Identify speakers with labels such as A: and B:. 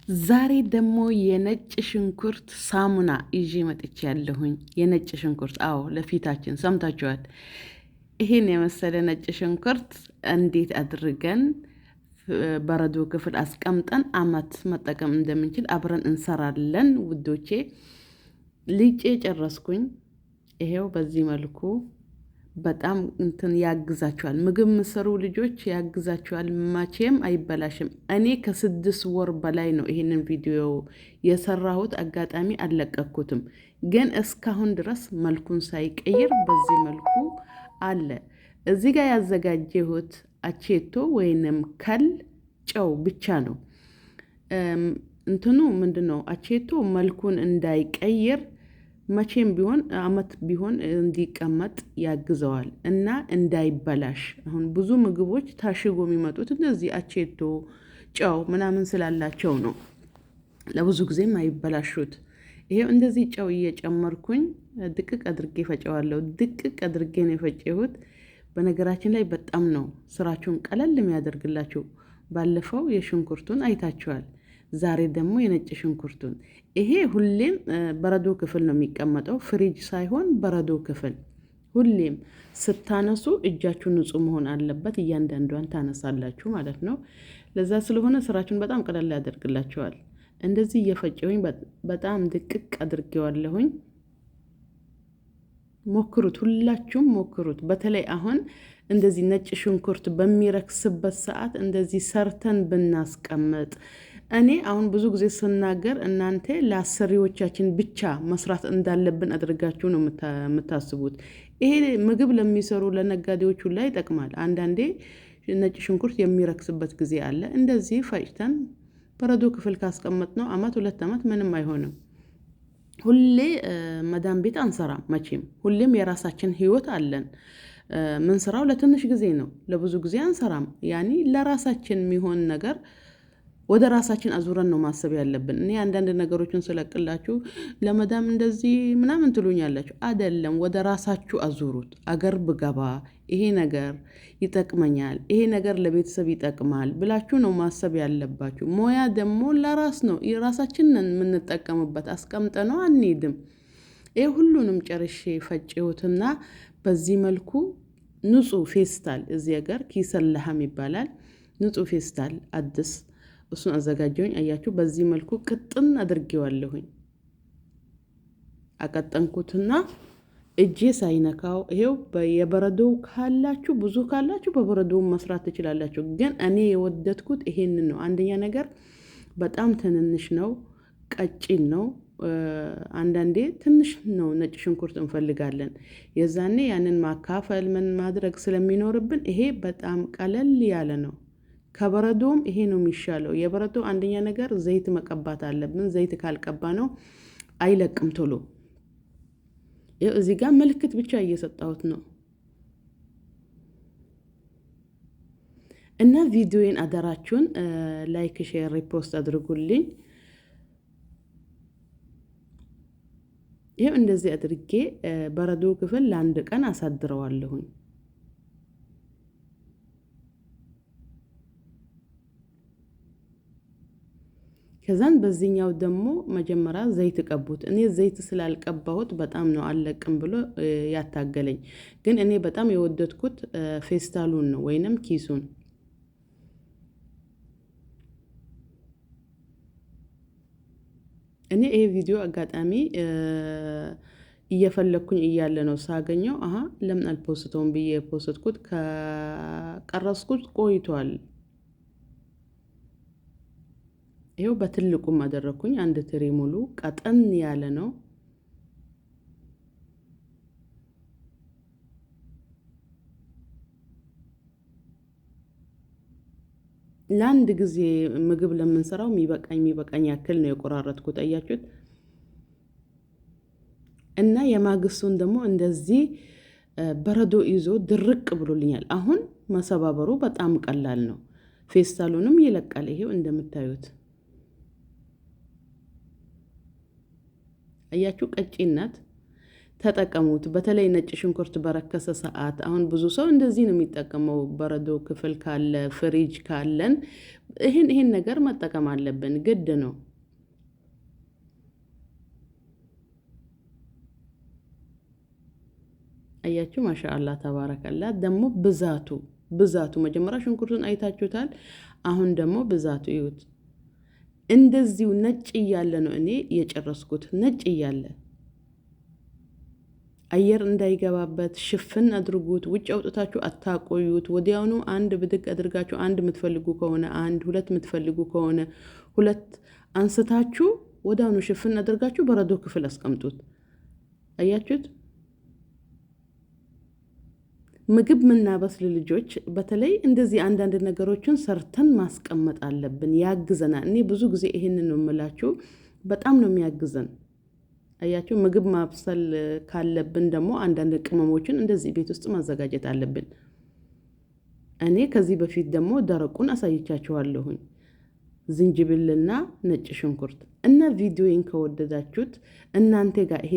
A: ዛሬ ደግሞ የነጭ ሽንኩርት ሳሙና ይዤ መጥቼ ያለሁኝ። የነጭ ሽንኩርት አዎ፣ ለፊታችን ሰምታችኋል። ይሄን የመሰለ ነጭ ሽንኩርት እንዴት አድርገን በረዶ ክፍል አስቀምጠን አመት መጠቀም እንደምንችል አብረን እንሰራለን ውዶቼ። ልጬ ጨረስኩኝ። ይሄው በዚህ መልኩ በጣም እንትን ያግዛችኋል። ምግብ ምሰሩ ልጆች ያግዛችኋል። መቼም አይበላሽም። እኔ ከ6 ወር በላይ ነው ይሄንን ቪዲዮ የሰራሁት። አጋጣሚ አልለቀኩትም፣ ግን እስካሁን ድረስ መልኩን ሳይቀይር በዚህ መልኩ አለ። እዚህ ጋር ያዘጋጀሁት አቼቶ ወይንም خل፣ ጨው ብቻ ነው። እንትኑ ምንድን ነው? አቼቶ መልኩን እንዳይቀይር መቼም ቢሆን አመት ቢሆን እንዲቀመጥ ያግዘዋል እና እንዳይበላሽ። አሁን ብዙ ምግቦች ታሽጎ የሚመጡት እንደዚህ አቼቶ፣ ጨው ምናምን ስላላቸው ነው ለብዙ ጊዜም አይበላሹት። ይሄው እንደዚህ ጨው እየጨመርኩኝ ድቅቅ አድርጌ ፈጨዋለሁ። ድቅቅ አድርጌ ነው የፈጨሁት። በነገራችን ላይ በጣም ነው ስራችሁን ቀለል የሚያደርግላችሁ። ባለፈው የሽንኩርቱን አይታችኋል። ዛሬ ደግሞ የነጭ ሽንኩርቱን። ይሄ ሁሌም በረዶ ክፍል ነው የሚቀመጠው፣ ፍሪጅ ሳይሆን በረዶ ክፍል። ሁሌም ስታነሱ እጃችሁ ንጹህ መሆን አለበት። እያንዳንዷን ታነሳላችሁ ማለት ነው። ለዛ ስለሆነ ስራችሁን በጣም ቀለል ያደርግላችኋል። እንደዚህ እየፈጨሁኝ በጣም ድቅቅ አድርጌዋለሁኝ። ሞክሩት፣ ሁላችሁም ሞክሩት። በተለይ አሁን እንደዚህ ነጭ ሽንኩርት በሚረክስበት ሰዓት እንደዚህ ሰርተን ብናስቀምጥ፣ እኔ አሁን ብዙ ጊዜ ስናገር እናንተ ለአሰሪዎቻችን ብቻ መስራት እንዳለብን አድርጋችሁ ነው የምታስቡት። ይሄ ምግብ ለሚሰሩ ለነጋዴዎች ሁላ ይጠቅማል። አንዳንዴ ነጭ ሽንኩርት የሚረክስበት ጊዜ አለ። እንደዚህ ፈጭተን በረዶ ክፍል ካስቀመጥነው አመት 2 አመት ምንም አይሆንም። ሁሌ መዳም ቤት አንሰራም መቼም። ሁሌም የራሳችን ህይወት አለን። ምንሰራው ለትንሽ ጊዜ ነው፣ ለብዙ ጊዜ አንሰራም። ያኒ ለራሳችን የሚሆን ነገር ወደ ራሳችን አዙረን ነው ማሰብ ያለብን። እኔ አንዳንድ ነገሮችን ስለቅላችሁ ለመዳም እንደዚህ ምናምን ትሉኛላችሁ። አደለም፣ ወደ ራሳችሁ አዙሩት። አገር ብገባ ይሄ ነገር ይጠቅመኛል፣ ይሄ ነገር ለቤተሰብ ይጠቅማል ብላችሁ ነው ማሰብ ያለባችሁ። ሞያ ደግሞ ለራስ ነው፣ ራሳችንን የምንጠቀምበት፣ አስቀምጠነው አንሄድም። ይሄ ሁሉንም ጨርሼ ፈጬሁትና በዚህ መልኩ ንጹህ ፌስታል፣ እዚህ ሀገር كيس اللحم ይባላል። ንጹህ ፌስታል አዲስ፣ እሱን አዘጋጀሁኝ። አያችሁ፣ በዚህ መልኩ ቅጥን አድርጌዋለሁኝ። አቀጠንኩትና እጄ ሳይነካው ይሄው። የበረዶው ካላችሁ፣ ብዙ ካላችሁ በበረዶው መስራት ትችላላችሁ። ግን እኔ የወደድኩት ይሄንን ነው። አንደኛ ነገር በጣም ትንንሽ ነው፣ ቀጭን ነው። አንዳንዴ ትንሽ ነው ነጭ ሽንኩርት እንፈልጋለን። የዛኔ ያንን ማካፈል ምን ማድረግ ስለሚኖርብን ይሄ በጣም ቀለል ያለ ነው። ከበረዶም ይሄ ነው የሚሻለው። የበረዶ አንደኛ ነገር ዘይት መቀባት አለብን። ዘይት ካልቀባነው አይለቅም ቶሎ። ይኸው እዚህ ጋር ምልክት ብቻ እየሰጠሁት ነው። እና ቪዲዮዬን አደራችሁን like፣ share፣ repost አድርጉልኝ። ይኸው እንደዚህ አድርጌ በረዶ ክፍል ለአንድ ቀን አሳድረዋለሁኝ። ከዛን በዚህኛው ደግሞ መጀመሪያ ዘይት ቀቡት። እኔ ዘይት ስላልቀባሁት በጣም ነው አለቅም ብሎ ያታገለኝ። ግን እኔ በጣም የወደድኩት ፌስታሉን ነው ወይንም ኪሱን። እኔ ይሄ ቪዲዮ አጋጣሚ እየፈለግኩኝ እያለ ነው ሳገኘው፣ አሀ ለምን አልፖስተውም ብዬ የፖስትኩት፣ ከቀረስኩት ቆይቷል። ይኸው በትልቁም አደረግኩኝ። አንድ ትሪ ሙሉ ቀጠን ያለ ነው። ለአንድ ጊዜ ምግብ ለምንሰራው የሚበቃኝ የሚበቃኝ ያክል ነው የቆራረጥኩት። አያችሁት? እና የማግስቱን ደግሞ እንደዚህ በረዶ ይዞ ድርቅ ብሎልኛል። አሁን መሰባበሩ በጣም ቀላል ነው። ፌስታሉንም ይለቃል። ይሄው እንደምታዩት አያችሁ፣ ቀጭን ናት። ተጠቀሙት። በተለይ ነጭ ሽንኩርት በረከሰ ሰዓት አሁን ብዙ ሰው እንደዚህ ነው የሚጠቀመው። በረዶ ክፍል ካለ፣ ፍሪጅ ካለን ይህን ነገር መጠቀም አለብን፣ ግድ ነው። አያችሁ፣ ማሻአላ ተባረከላ። ደግሞ ብዛቱ መጀመሪያ ሽንኩርቱን አይታችሁታል። አሁን ደግሞ ብዛቱ እዩት። እንደዚሁ ነጭ እያለ ነው እኔ የጨረስኩት። ነጭ እያለ አየር እንዳይገባበት ሽፍን አድርጉት። ውጭ አውጥታችሁ አታቆዩት። ወዲያውኑ አንድ ብድግ አድርጋችሁ አንድ የምትፈልጉ ከሆነ አንድ፣ ሁለት የምትፈልጉ ከሆነ ሁለት አንስታችሁ ወዲያውኑ ሽፍን አድርጋችሁ በረዶ ክፍል አስቀምጡት። አያችሁት? ምግብ ምናበስል ልጆች በተለይ እንደዚህ አንዳንድ ነገሮችን ሰርተን ማስቀመጥ አለብን። ያግዘናል። እኔ ብዙ ጊዜ ይህንን ነው የምላችሁ። በጣም ነው የሚያግዘን። አያችሁ፣ ምግብ ማብሰል ካለብን ደግሞ አንዳንድ ቅመሞችን እንደዚህ ቤት ውስጥ ማዘጋጀት አለብን። እኔ ከዚህ በፊት ደግሞ ደረቁን አሳይቻችኋለሁኝ፣ ዝንጅብልና ነጭ ሽንኩርት እና ቪዲዮዬን ከወደዳችሁት እናንተ ጋር ይሄ